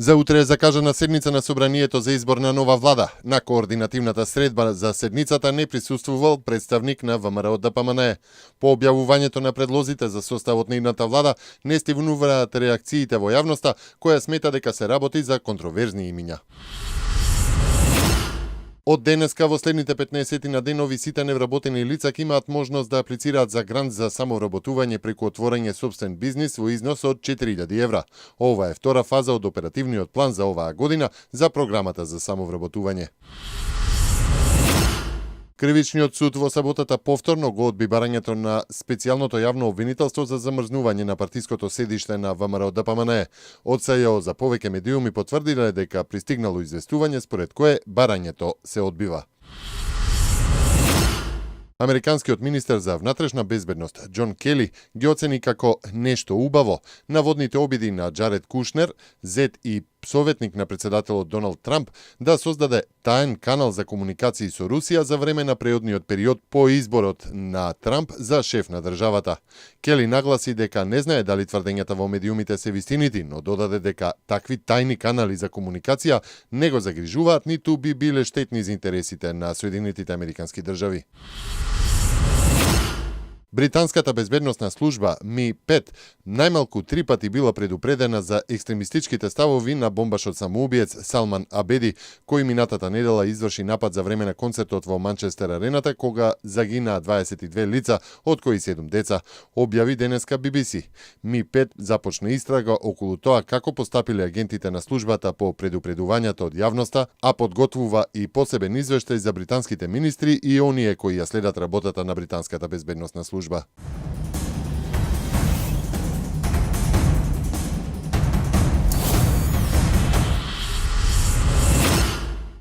За утре е закажана седница на собранието за избор на нова влада. На координативната средба за седницата не присуствувал представник на ВМРО-ДПМНЕ. По објавувањето на предлозите за составот на идната влада не стивнуваат реакциите во јавноста, која смета дека се работи за контроверзни имиња. Од денеска во следните 15 на денови сите невработени лица ќе имаат можност да аплицираат за грант за самовработување преку отворање собствен бизнис во износ од 4000 евра. Ова е втора фаза од оперативниот план за оваа година за програмата за самовработување. Кривичниот суд во саботата повторно го одби барањето на специјалното јавно обвинителство за замрзнување на партиското седиште на ВМРО-ДПМНЕ. Од СЈО за повеќе медиуми потврдиле дека пристигнало известување според кое барањето се одбива. Американскиот министер за внатрешна безбедност Џон Кели ги оцени како нешто убаво наводните обиди на Џаред Кушнер, зет и советник на председателот Доналд Трамп, да создаде таен канал за комуникации со Русија за време на преодниот период по изборот на Трамп за шеф на државата. Кели нагласи дека не знае дали тврдењата во медиумите се вистинити, но додаде дека такви тајни канали за комуникација не го загрижуваат ниту би биле штетни за интересите на Соединетите Американски држави. Британската безбедносна служба МИ-5 најмалку 3 пати била предупредена за екстремистичките ставови на бомбашот самоубиец Салман Абеди, кој минатата недела изврши напад за време на концертот во Манчестер арената, кога загинаа 22 лица, од кои 7 деца, објави денеска BBC. МИ-5 започна истрага околу тоа како постапиле агентите на службата по предупредувањата од јавноста, а подготвува и посебен извештај за британските министри и оние кои ја следат работата на британската безбедносна служба.